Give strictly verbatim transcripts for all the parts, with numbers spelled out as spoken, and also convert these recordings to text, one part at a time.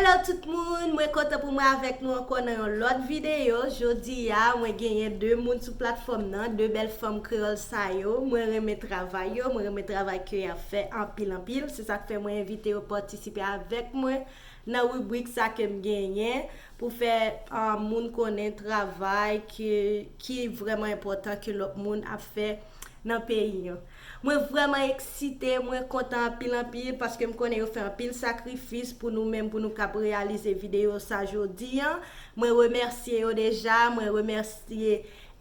Hello tout moun, mwen kontan pou mwen avèk nou ankò nan yon lòt videyo. Jodi a, mwen genyen de moun sou platfòm nan, de bèl fanm kreyòl sa yo. Mwen renmen travay yo, mwen renmen travay ke y ap fè anpil anpil. Se sa k fè mwen envite yo patisipe avèk mwen nan ribrik sa ke m genyen pou fè ah, moun konnen travay ke, ki vrèman enpòtan ke lòt moun ap fè nan peyi an. Mwen vrèman eksite, mwen kontan anpil anpil paske m konnen yo fè anpil sakrifis pou nou menm, pou nou kab reyalize videyo sa jodi an. Mwen remèsye yo deja, mwen remèsye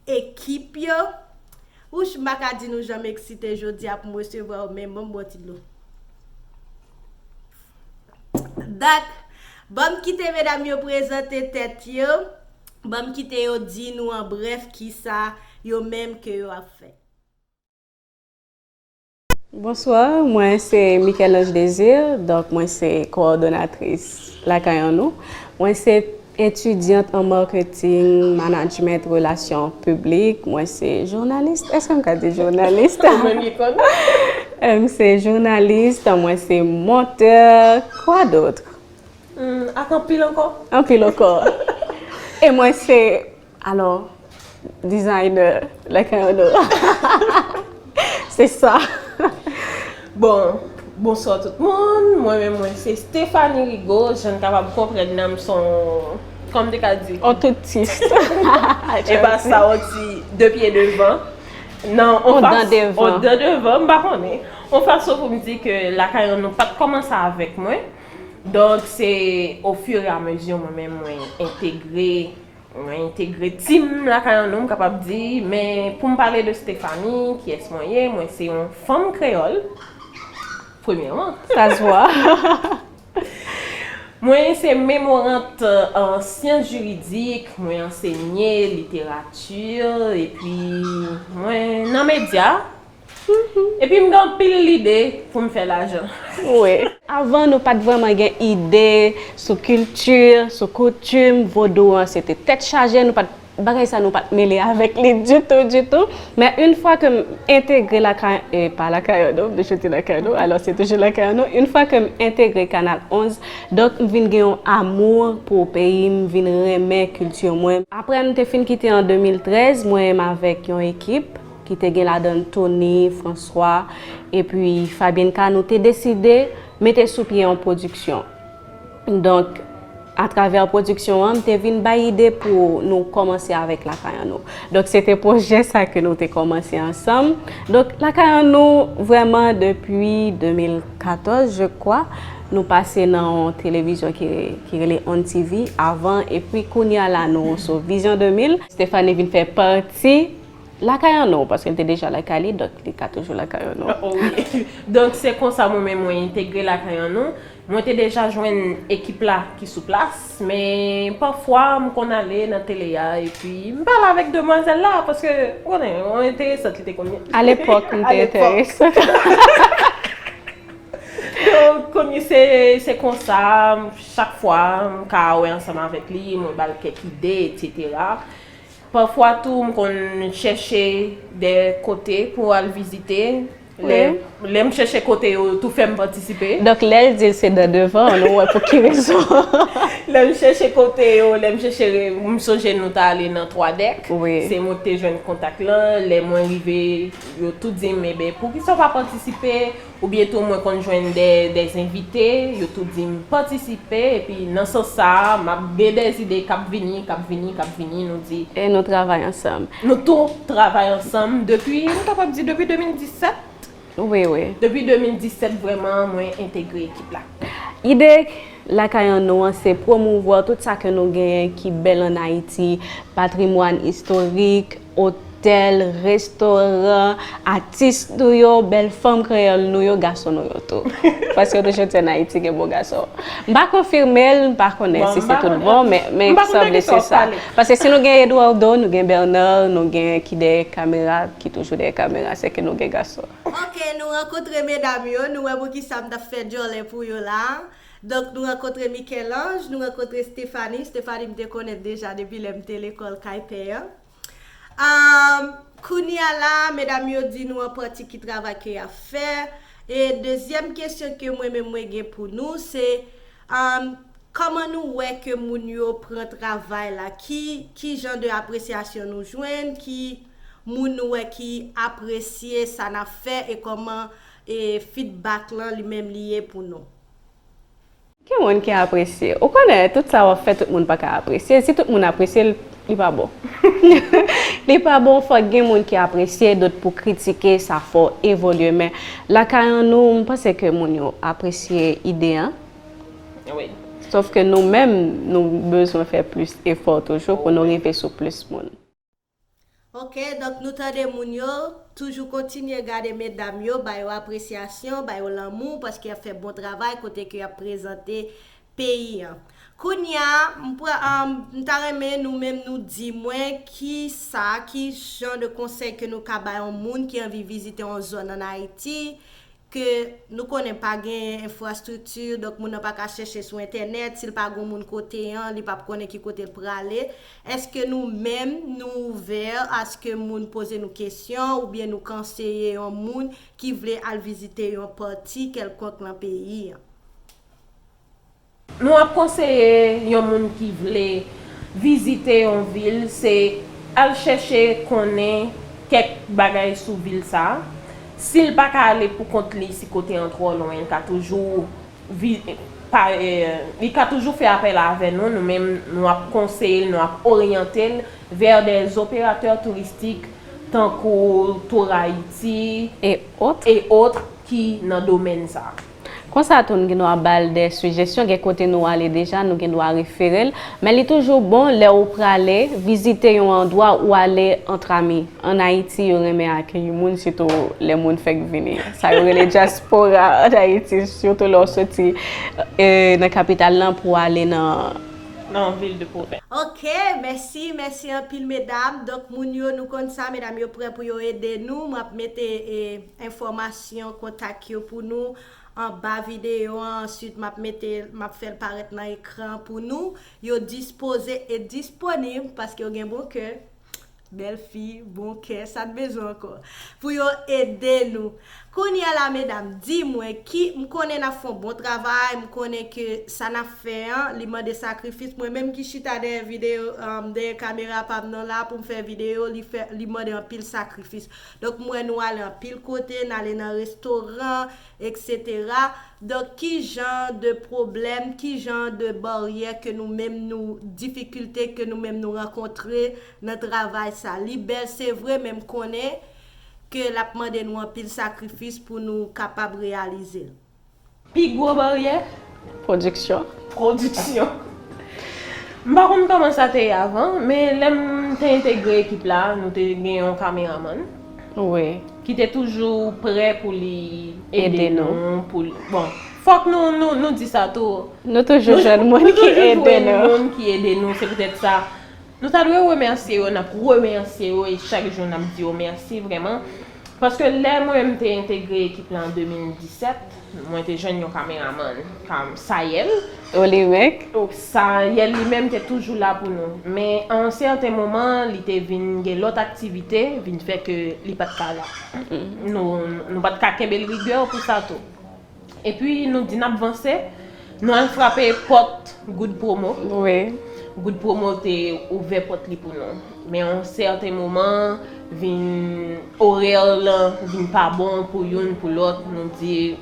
ekip yo. Wouch, m pa ka di nou jan m eksite jodi a pou m resevwa yo, men ban m bwè ti dlo. Donk, ban m kite medam yo prezante tèt yo. Ban m kite yo di nou an brèf kisa yo menm ke yo ap fè. Bonswa, mwen se Michel-Ange Désir, donk mwen se kowòdonatris Lakay Annou. Mwen se etidyant an marketing, management, relasyon piblik. Mwen se jounalis. Èske m ka di jounalis? Ou menm ki konn. Mwen se jounalis, mwen se montè. Quoi d'autre? Hmm, ak anpil ankò. Anpil ankò. E mwen se, alò, designer Lakay Annou. Se sa. Bon, bonswa tout moun. Mwen menm mwen se Stephanie Rigaud. Jan n kapab konprann nan m se yon, kòman m te ka di? On tout tis. E pa sa, on ti de pye devan. Non, on On fas, dan devan. On dan devan, m pa konnen. On fason pou m di ke Lakay Annou pa t kòmanse avèk mwen. Donk, se ofiramezi mwen menm mwen entegre, mwen entegre tim Lakay Annou, m kapab di, men pou m pale de Stephanie, kiyès mwen ye, mwen se yon fanm kreyòl, premyèman. Ça se voit. Mwen se memorant an syans jiridik, mwen ansenye literati, epi mwen nan medya. Epi m gen anpil lide pou m fè lajan. Wi. Avan, nou pa t vrèman gen ide sou kilti, sou koutim vodou an. Se te tèt chaje, nou pa t, bagay sa nou pa t mele avèk li ditou, ditou. Men yon fwa ke m entegre Lakay, e pa Lakay Annou, m te soti Lakay Annou, alò se toujou Lakay Annou. Yon fwa ke m entegre Kanal onz, donk m vin gen yon amou pou peyi m, vin renmen kilti mwen. Apre nou te fin kite an de mil trèz, mwen menm avèk yon ekip ki te gen ladan l Tony, François, epi Fabienca, nou te deside mete sou pye yon pwodiksyon. Donk, atravè pwodiksyon an, m te vin bay ide pou nou kòmanse avèk Lakay Annou. Donk, se te pwojè sa ke nou te kòmanse ansanm. Donk, Lakay Annou, vrèman, depi de mil katòz, je crois, nou pase nan yon televizyon ki, ki rele On T V avan, epi kounye a la, nou sou Vision de mil. Stephanie vin fè pati Lakay Annou, paske l te deja lakay li, donk li ka toujou Lakay Annou. Oh, wi. Donk, se konsa mwen menm mwen entegre Lakay Annou. Mwen te deja jwenn ekip la ki sou plas, men pafwa m konn ale nan tele a, epi m pale avèk demwazèl la, paske, ou konnen, yon enteresant li te konn ye. A lepòk, m te A lepòk. Enteresant. Donk, kounye se, se konsa, chak fwa, m ka wè ansanm avèk li, mwen ba l kèk ide, etsetera. Pafwa tou, m konn chèche de kote pou al vizite. Lè, lè m chèche kote yo, tou fè m patisipe. Donk, lè l di l se dan devan, nou wè pou ki rezon. Lè m chèche kote yo, lè m chèche, m sonje nou ta ale nan Twadèk. Wi. Se mwen ki te jwenn kontak lan. Lè mwen rive, yo tou di m, eben, poukisa w pa patisipe? Oubyen tou, mwen konn jwenn de, de envite, yo tou di m patisipe, epi nan sans sa a, m ap gen de ide k ap vini, k ap vini, k ap vini, nou di. E nou travay ansanm. Nou tou travay ansanm depi, m kapab di depi de mil disèt. Wi, wi. Depi de mil disèt, vrèman, mwen entegre ekip la. Ide Lakay Annou an, se pwomouvwa tout sa ke nou genyen ki bèl ann Ayiti, patrimwàn istorik, otèl, restoran, atis nou yo, bèl fanm kreyòl nou yo, gason nou yo tou. Paske nou toujou di ann Ayiti gen bon gason. M pa konfime l, m pa konnen si se tout bon, men, men sanble se sa. Paske si nou gen Eduardo, nou gen Bernard, nou gen ki dèyè kamera, ki toujou dèyè kamera, se ke nou gen gason. Ok, nou rankontre medam yo, nou wè pou ki sa m t ap fè djòlè pou yo la. Donk, nou rankontre Michel-Ange, nou rankontre Stephanie. Stephanie, m te konnen deja depi lè m te lekòl kay pè an. Um, kounye a la, medam yo di nou an pati ki travay ke y ap fè. E dezyèm kesyon ke mwen menm mwen gen pou nou, se, um, Kòman nou wè ke moun yo pran travay la? Ki, ki jan de apresyasyon nou jwenn? Ki moun nou wè ki apresye sa n ap fè e kòman e feedback lan li menm li ye pou nou? Ki moun ki apresye? Ou konnen, tout sa w ap fè, tout moun pa ka apresye. Si tout moun apresye l, li pa bon. Li pa bon, fòk gen moun ki apresye, dòt pou kritike, sa fè w evolye. Men, lakay an nou, m panse ke moun yo apresye ide an. Wi. Sòf ke nou menm, nou bezwen fè plis efò toujou pou nou rive sou plis moun. Ok, donk nou tande moun yo, toujou kontinye gade medam yo, ba yo apresyasyon, ba yo lanmou, paske y ap fè bon travay kote ke y ap prezante peyi an. Kounye a, m pran, um, m ta renmen nou menm nou di mwen ki sa, ki jan de konsèy ke nou ka bay yon moun ki anvi vizite yon zòn ann Ayiti, ke nou konnen pa gen enfrastrikti, donk moun nan pa ka chèche sou entènèt, si l pa gen moun kote an, li p ap konnen ki kote l prale. Èske nou menm, nou ouvè aske moun poze nou kesyon oubyen nou konseye yon moun ki vle al vizite yon pati kèlkonk nan peyi an? Nou ap konseye yon moun ki vle vizite yon vil, se al chèche konnen kèk bagay sou vil sa a. Si l pa ka ale pou kont li, si kote an twò lwen, l ka toujou vi, pa, eh, li ka toujou fè apèl avè nou, nou menm nou ap konseye l, nou ap oryante l vè des opérateurs touristiques tankou Tour Haïti E ot. et autres ki nan domèn sa a. Konsa tou, nou gen dwa ba l de sijesyon, gen kote nou ale deja, nou gen dwa refere l. Men li toujou bon, lè ou prale vizite yon andwa, ou ale ant ami. Ann Ayiti, yo renmen akeyi moun, sitou lè moun fèk vini. Sa yo rele dyaspora ann Ayiti, sitou lè w soti, e, nan kapital lan pou w ale nan Nan vil de pwovens. Ok, mèsi, mèsi anpil medam. Donk moun yo, nou konn sa, medam yo prè pou yo ede nou. M ap mete e, enfòmasyon, kontak yo pou nou anba videyo an. Answit, m ap mete, m ap fè l parèt nan ekran pou nou. Yo dispoze e disponib paske yo gen bon kè, bèl fi, bon kè, sa n bezwen ankò? Pou yo ede nou. Kounye a la, medam, di mwen ki, m konnen n ap fè yon bon travay, m konnen ke sa n ap fè an, li mande sakrifis. Mwen menm ki chita dèyè videyo, um, dèyè kamera pa m nan la pou m fè videyo, li fè, li mande anpil sakrifis. Donk, m wè nou ale anpil kote, n ale nan restoran, etsetera. Donk, ki jan de pwoblèm, ki jan de baryè ke nou menm nou, difikilte ke nou menm nou rankontre nan travay sa? Li bèl, se vre, men m konnen ke l ap mande nou anpil sakrifis pou nou kapab reyalize l. Pi gwo baryè? Pwodiksyon. Pwodiksyon. M pa konn kòman sa te ye avan, men lè m te entegre ekip la, nou te gen yon kameramann Wi. ki te toujou prè pou li ede Ede nou. nou, pou li, bon, fòk nou, nou, nou di sa tou. Nou toujou jwenn moun Nou ki toujou ede jwenn nou. Moun ki ede nou, se poutèt sa. Nou ta dwe remèsye yo, n ap remèsye yo e chak jou n ap di yo mèsi vrèman. Paske lè mwen m te entegre ekip la an de mil disèt, mwen te jwenn yon kameramann, kam, Sayèl. Olimek. Sayèl li menm te toujou la pou nou. Men a yon sèten moman, li te vin gen lòt aktivite, vin fè ke li pa t ka la. Nou, nou pa t ka kenbe l rigè pou sa tou. Epi nou di n ap vanse, nou al frape pòt Good Promo. Wi. Good Promo te ouvè pòt li pou nou. Men a yon sèten moman, vin orè lan vin pa bon pou youn, pou lòt, nou di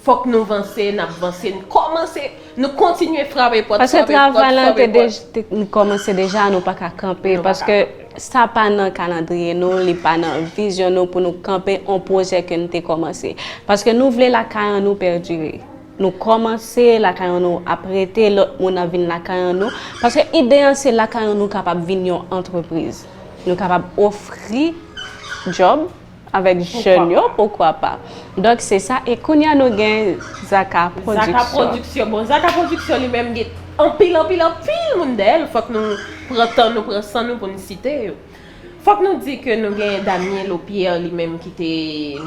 fòk nou vanse, n ap vanse, n kòmanse, nou kontinye frape pòt, Paske frape pòt, travay lan frape te pòt. dej-, te, kòmanse deja, nou pa ka kanpe. Nou pa Paske sa pa nan kalandriye nou, li pa nan vizyon nou pou nou kanpe yon pwojè ke nou te kòmanse. Paske nou vle lakay an nou pèdire. Nou kòmanse, lakay an nou ap rete, lòt moun ap vin lakay an nou. Paske ide an se lakay an nou kapab vin yon antrepriz. Nou kapab ofri djòb avèk jèn yo, poukwa pa. Donk se sa, e kounye a nou gen Zaka Zaka Pwodiksyon. Pwodiksyon. Bon, Zaka Pwodiksyon li menm gen anpil, anpil, anpil moun dèyè l. Fòk nou pran tan, nou pran san nou pou n site yo. Fòk nou di ke nou gen Damien Lopierre li menm ki te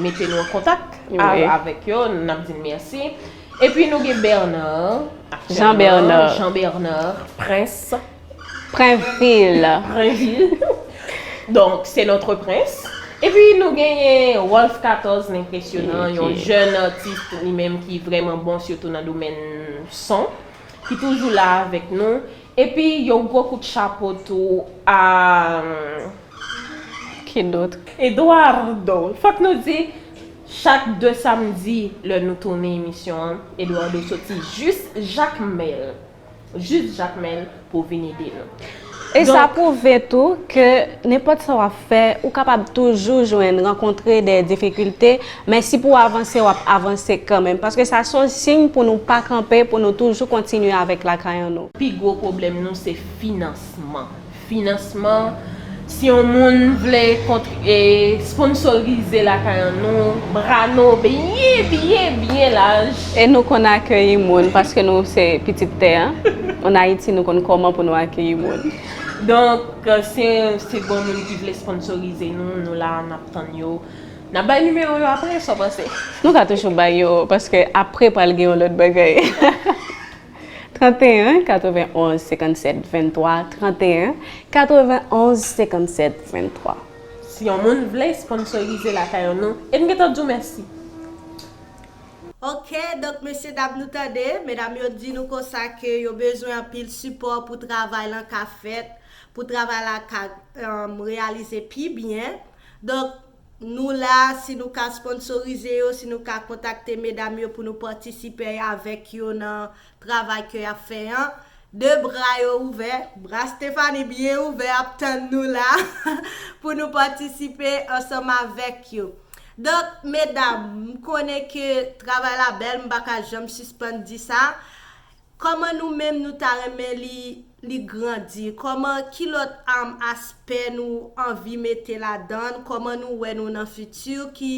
mete nou an kontak Wi. a, avèk yo, n ap di l mèsi. Epi nou gen Bernard, aktyèlman, Jean Bernard. Jean Bernard, Prince, Prenvil. Prenvil. Donk, c'est notre prince. Epi nou genyen Wolf katòz, L'Impressionnant, yon Ki- jèn atis li menm ki vrèman bon, sitou nan domèn son. ki toujou la avèk nou. Epi yon gwo kout chapo tou a Qui d'autre? Eduardo. Fòk nou di, chak de samdi, lè nou tounen emisyon an, Eduardo soti jis Jakmèl. Jis Jakmèl pou vin ede nou. E sa Donk- pwouve tou ke nenpòt sa w ap fè, ou kapab toujou jwenn, rankontre de difikilte, men si pou w avanse, w ap avanse kanmenm. Paske sa se yon siy pou nou pa kanpe, pou nou toujou kontinye avèk lakay an nou. Pi gwo pwoblèm nou se finansman. Finansman, si yon moun vle kont- e, sponsorize lakay an nou, bra nou byen, byen, byen laj. E nou konn akeyi moun paske nou se pitit tè an. An Ayiti, nou konn kòman pou nou akeyi moun. Donk, si, si gon moun ki vle sponsorize nou, nou la, n ap tann yo. N ap bay nimewo yo apre, sa w panse? Nou ka toujou bay yo, paske apre pral gen yon lòt bagay. Trant e en, katrevenn onz, senkann sèt, venntwa, trant e en, katrevenn onz, senkann sèt, venntwa. Si yon moun vle sponsorize lakay an nou, e n gentan di w mèsi. Ok, donk mesye dam nou tande, medam yo di nou konsa ke yo bezwen anpil sipò pou travay lan ka fèt, pou travay la ka um, reyalize pi byen. Donk nou la, si nou ka sponsorize yo, si nou ka kontakte medam yo pou nou patisipe avèk yo nan travay ke y ap fè an, de bra yo ouvè, bra Stephanie byen ouvè ap tann nou la pou nou patisipe ansanm avèk yo. Donk, medam, m konnen ke travay la bèl, m pa ka janm sispann di sa. Kòman nou menm nou ta renmen li, li grandi? Kòman, ki lòt um, aspè nou anvi mete ladan l? Kòman nou wè nou nan fiti? Ki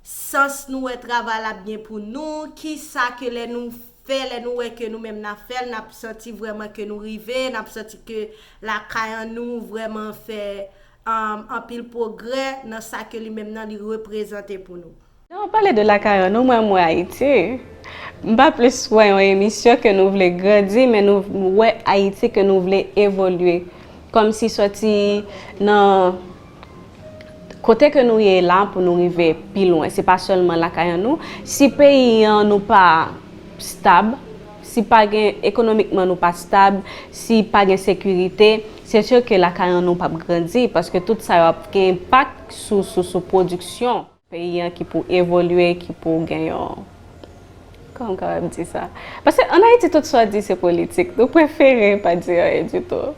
sans nou wè travay la ap gen pou nou? Ki sa ke lè nou fè, lè nou wè ke nou menm n ap fè l, n ap santi vrèman ke nou rive, n ap santi ke lakay an nou vrèman fè um, anpil pwogrè nan sa ke li menm nan li reprezante pou nou. Lè w pale de lakay an nou, mwen, m wè Ayiti. M pa plis wè yon emisyon ke nou vle grandi, men nou wè Ayiti ke nou vle evolye. Kòmsi sòti nan kote ke nou ye la pou nou rive pi lwen. Se pa sèlman lakay an nou. Si peyi an nou pa stab, si pa gen ekonomikman nou pa stab, si pa gen sekirite, se si ke lakay an nou p ap grandi, paske tout sa yo ap gen enpak sou, sou, sou pwodiksyon peyi an ki pou evolye, ki pou gen yon, kòman m kapab di sa? Paske ann Ayiti, tout sa w di se politik. Nou prefere pa di anyen ditou.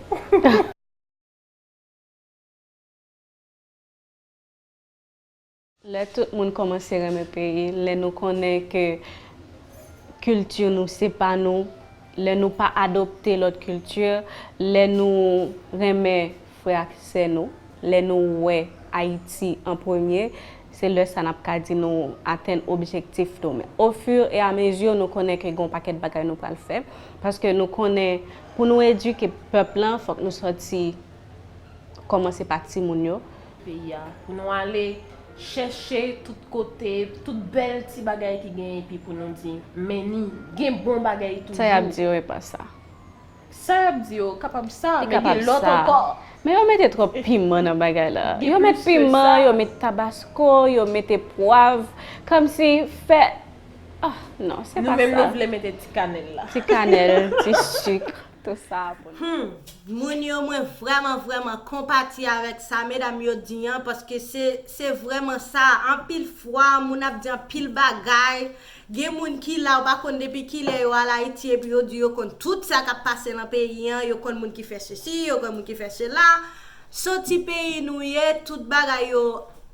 Lè tout moun kòmanse renmen peyi, lè nou konnen ke kilti nou se pa nou, lè nou pa adopte lòt kilti, lè nou renmen frè ak sè nou, lè nou wè Ayiti an premye, se lè sa n ap ka di nou atenn objektif nou. Men ofiremezi nou konnen ke gen yon pakèt bagay nou pral fè, paske nou konnen pou nou edike pèp lan, fòk nou sòti kòmanse pa timoun yo. Peyi a, pou nou ale chèche tout kote, tout bèl ti bagay ki gen epi pou nou di, men ni, gen bon bagay toujou. Sa y ap di yo e pa sa. Sa y ap di yo kapab sa, men gen lòt ankò. Men yo mete twòp piman nan bagay la. Yo met piman, yo met tabasko, yo mete pwav. Kòmsi fè, oh, non, se pa sa. Nou menm nou vle mete ti kanèl la. Ti kanèl, ti sik. Tout sa pou nou. Hmm, moun yo, mwen vrèman, vrèman konpati avèk sa medam yo di an, paske se, se vrèman sa. Anpil fwa, moun ap di anpil bagay. Gen moun ki la, ou pa konn depi kilè yo al Ayiti, epi yo di yo konn tout sa k ap pase nan peyi an, yo konn moun ki fè sesi, yo konn moun ki fè sela. Soti peyi nou ye, tout bagay yo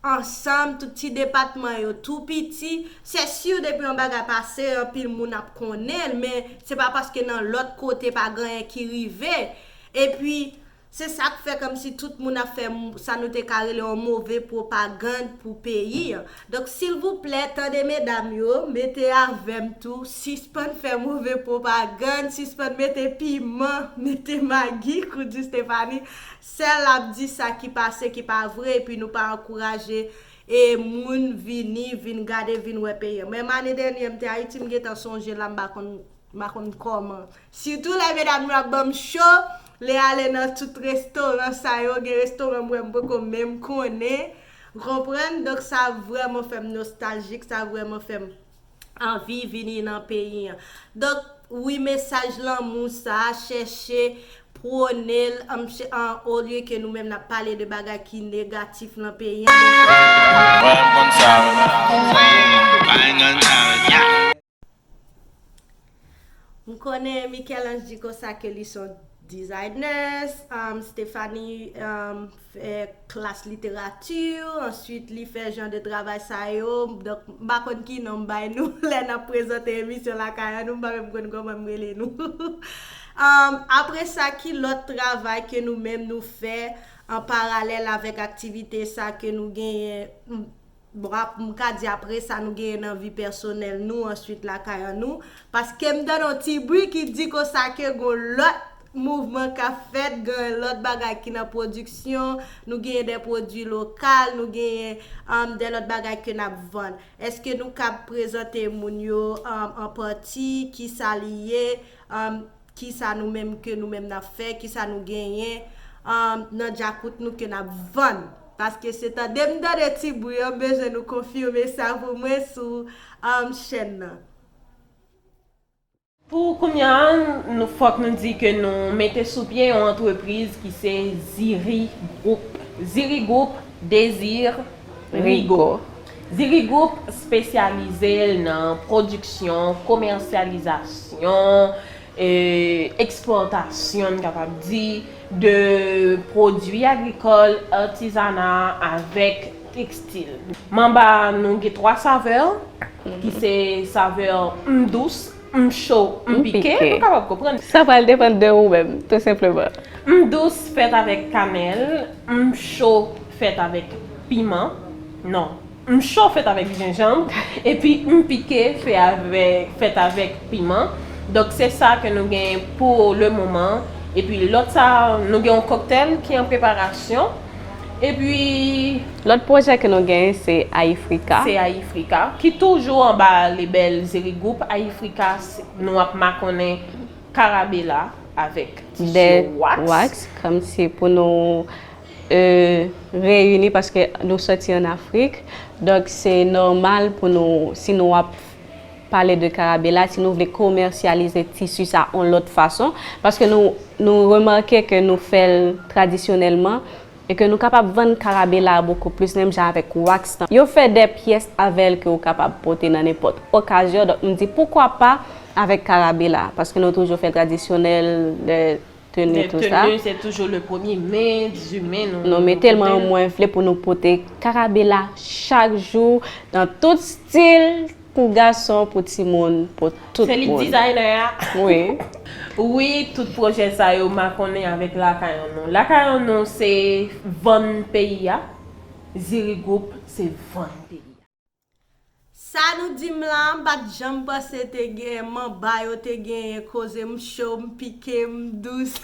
ansanm, tout ti depatman yo tou piti. Se si depi yon bagay pase, anpil moun ap konnen l, men se pa paske nan lòt kote pa gen anyen ki rive. Epi, se sa k fè kòmsi tout moun ap fè m- sa nou te ka rele yon move pwopagann pou peyi an. Donk, silvouplè, tande medam yo, mete avè m tou, sispann fè move pwopagann, sispann mete piman, mete magi, kou di Stephanie. Sèl ap di sa ki pase, ki pa vre, epi nou pa ankouraje e moun vini, vin gade, vin wè peyi an. Menm ane dènye, m te Ayiti, m gentan sonje la, m pa konn, m pa konn kòman. Sitou lè medam yo ap ban m cho, lè ale nan tout restoran sa yo, gen restoran m wè m poko menm konnen. Ou konprann? Donk sa vrèman fè m nostaljik, sa vrèman fè m anvi vini nan peyi an. Donk, Wi, mesaj lanmou sa, chèche pwone l, an, olye ke nou menm n ap pale de bagay ki negatif nan peyi an. Mwen, m konn sa, m pa gen nan sa. M konnen Michel-Ange di konsa ke li se yon designers, um, Stephanie, um, fè klas literati, answit li fè jan de travay sa yo. Donk, m pa konn ki non m bay nou lè n ap prezante emisyon lakay an, nou m pa menm konn kòman m rele nou. Um, apre sa, ki lòt travay ke nou menm nou fè an paralèl avèk aktivite sa ke nou genyen? Bon, ap, m ka di apre sa nou genyen nan vi pèsonèl nou, answit lakay an nou. Paske m tande yon ti bri ki di konsa ke gon lòt mouvman k ap fèt, gen lòt bagay ki nan pwodiksyon, nou genyen de pwodui lokal, nou genyen, um, de lòt bagay ke n ap vann. Èske nou kab prezante moun yo, um, an pati, kisa li ye, um, kisa nou menm ke nou menm n ap fè, kisa nou genyen, um, nan djakout nou ke n ap vann? Paske se tande m tande ti bri an, m bezwen nou konfime sa pou mwen sou, um, chèn nan. Pou kounye a, nou, fòk nou di ke nou mete sou pye yon antrepriz ki se Ziri Group. Ziri Group, Désir Rigaud. Ziri Group espesyalize l nan pwodiksyon, komèsyalizasyon, e, ekspòtasyon, n kapab di, de pwodui agrikòl, atizana avèk tekstil. Manba nou gen twa savè, ki se savè m dous, m cho, m pike, nou kapab konprann. Sa pral depann de ou menm, tou senpleman. M dous fèt avèk kanèl, m cho fèt avèk piman. Non, m cho fèt avèk jenjanm, epi m pike fè avèk, fèt avèk piman. Donk, se sa ke nou gen pou le moman. Epi lòt sa, nou gen yon koktèl ki an preparasyon. Epi lòt pwojè ke nou genyen se Ayifrika. Se Ayifrika, ki toujou anba lebèl Ziri Group. Ayifrika, se, nou ap makonnen karabela avèk tisi wax. Wax, kòmsi pou nou, e, reyini, paske nou soti ann Afrik. Donk, se nòmal pou nou, si nou ap pale de karabela, si nou vle komèsyalize tisi sa yon lòt fason, paske nou, nou remake ke nou fè l tradisyonèlman, e ke nou kapab vann karabela a bokou plis, menm jan avèk wax lan. Yo fè de pyès avè l ke ou kapab pote nan nenpòt okazyon. Donk, m di, poukwa pa avèk karabela? Paske nou toujou fè tradisyonèl, de teni, tou sa. Teni, se toujou le premye me, dizuit me, nou, nou mete l, men mwen vle pou nou pote karabela chak jou, nan tout stil, pou gason, pou timoun, pou tout moun. Se li k dizayna a. Wi. Wi, tout pwojè sa yo makonnen avèk Lakay an nou. Lakay an nou se vann peyi a. Ziri Group se vann peyi a. Sa nou di m la, m pa t janm panse te gen manba yo te genyen koze m cho, m pike, m dous.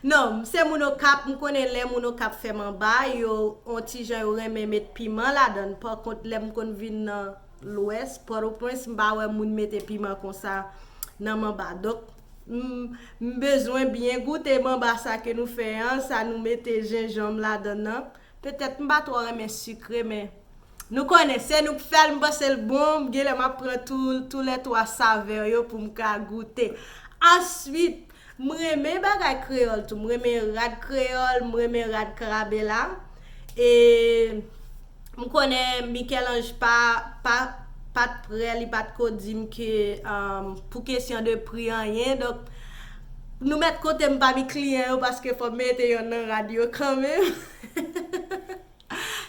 Non, m se moun Okap, m konnen lè moun Okap fè manba, yo, on ti jan yo renmen met piman ladan l. Pa kont, lè m konn vin nan Lwès, Pòtoprens, m pa wè moun mete piman konsa nan manba. Donk, m, m bezwen byen goute manba sa ke nou fè an, sa nou mete jenjanm ladan l nan. Petèt m pa twò renmen sikre, men nou konnen, se nou k fè l, m panse l bon, m genlè m ap pran tou, tou lè twa savè yo pou m ka goute. Answit, m renmen bagay kreyòl tou, m renmen rad kreyòl, m renmen rad karabela. E m konnen Michel-Ange pa, pa, pa t prè, li pa t ko di m ke, um, pou kesyon de pri anyen, donk, nou mèt konte m pami kliyan yo, paske fò m mete yonn nan rad yo kanmenm.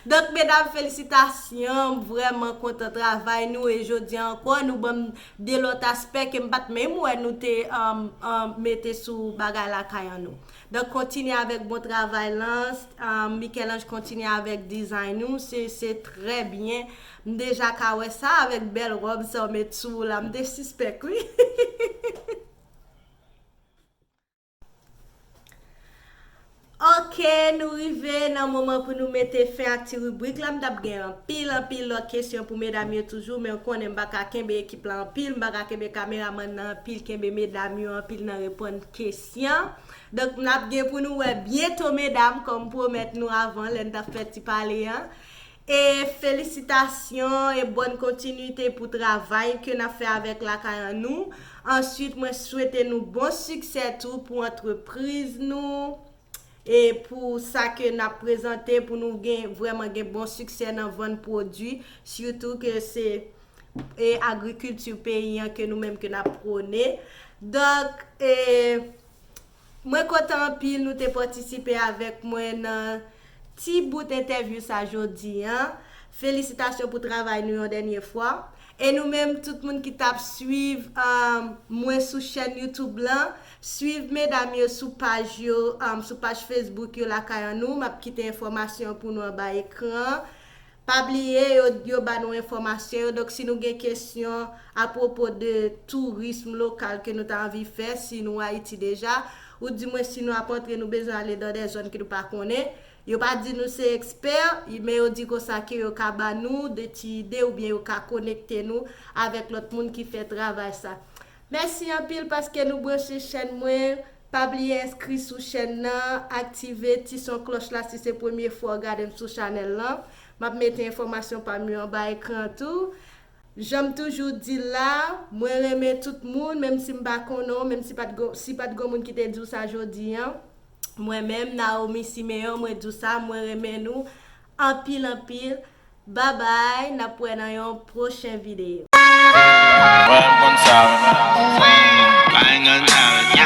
Donk, medam, felisitasyon, m vrèman kontan travay nou, e jodi a ankò, nou ban m de lòt aspè ke m pa t menm wè nou te, um, um, mete sou bagay Lakay an nou. Donk, kontinye avèk bon travay lan, um, Michel-Ange kontinye avèk dizay nou, se, se trè byen. M deja ka wè sa avèk bèl wòb sa w met sou ou la, m te sispèk, wi. Ok, nou rive nan moman pou nou mete fen ak ti ribrik la. M t ap gen anpil, anpil lòt kesyon pou medam yo toujou, men w konnen m pa ka kenbe ekip la anpil, m pa ka kenbe kameramann nan anpil, kenbe medam yo anpil nan reponn kesyon. Donk, n ap gen pou nou wè byento, medam, kòm m pwomèt nou avan, lè n t ap fè ti pale an. E felisitasyon e bòn kontinite pou travay ke n ap fè avèk Lakay an nou. Answit, mwen swete nou bon siksè tou pou antrepriz nou e pou sa ke n ap prezante, pou nou gen vrèman gen bon siksè nan vann pwodui, sitou ke se e agrikilti peyi an ke nou menm ke n ap pwone. Donk, e, mwen kontan anpil nou te patisipe avèk mwen nan ti bout entèvyou sa jodi an. Felisitasyon pou travay nou yon dènye fwa. E nou menm, tout moun ki t ap swiv um, mwen sou chèn YouTube lan, swiv medam yo sou paj yo, um, sou paj Facebook yo Lakay an nou. M ap kite enfòmasyon pou nou anba ekran an. Pa bliye, yo, yo ba nou enfòmasyon yo. Donk, si nou gen kesyon apwopo de tourism lokal ke nou ta anvi fè, si nou Ayiti deja, ou di mwen si nou ap antre, nou bezwen ale dan de zòn ke nou pa konnen. Yo pa di nou se ekspè, men yo di konsa ke yo ka ba nou de ti ide oubyen yo ka konekte nou avèk lòt moun ki fè travay sa. Mèsi anpil paske nou branche chèn mwen. Pa bliye enskri sou chèn nan, aktive ti son klòch la si se premye fwa w gade m sou chanèl lan. M ap mete enfòmasyon pa m yo anba ekran an tou. Jan m toujou di l la, mwen renmen tout moun, menm si m pa konnen w, menm si pa t gon, si pa t gon moun ki te di w sa jodi an. Mwen menm, Naomi Simeon, mwen di w sa, mwen renmen nou anpil, anpil. Babay, n ap wè nan yon pwochen videyo. Mwen konn sa, pa gen nan